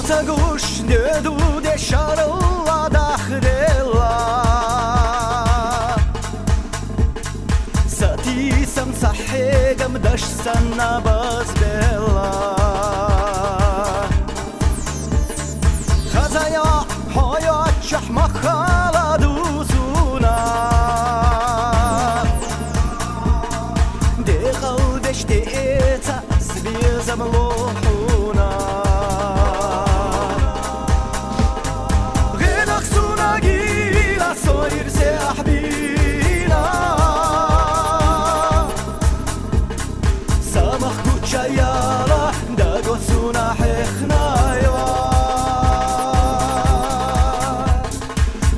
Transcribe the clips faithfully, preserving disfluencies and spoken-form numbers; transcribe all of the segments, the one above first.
Са гуш дедуде шарла дахрела. Са тийсам сахьегам даш санна базбела. Хазая хьояччахь махала дусуна. Декъал деш теца Аз безам лохуна. ГӀенах суна гила со ирсе ахьбина. Самах кучаяла даго суна хьехнайла.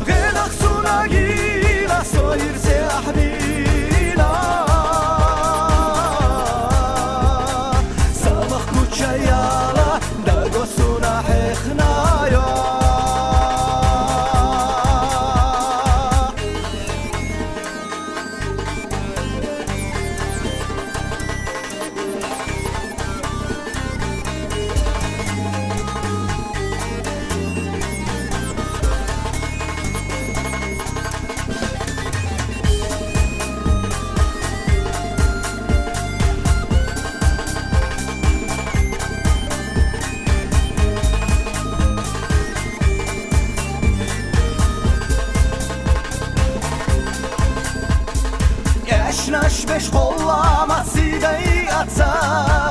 ГӀенах суна гила со ирсе ахьбина. Самах кучаяла даго суна хьехнайла. Эшнаш беш холла масидай аца.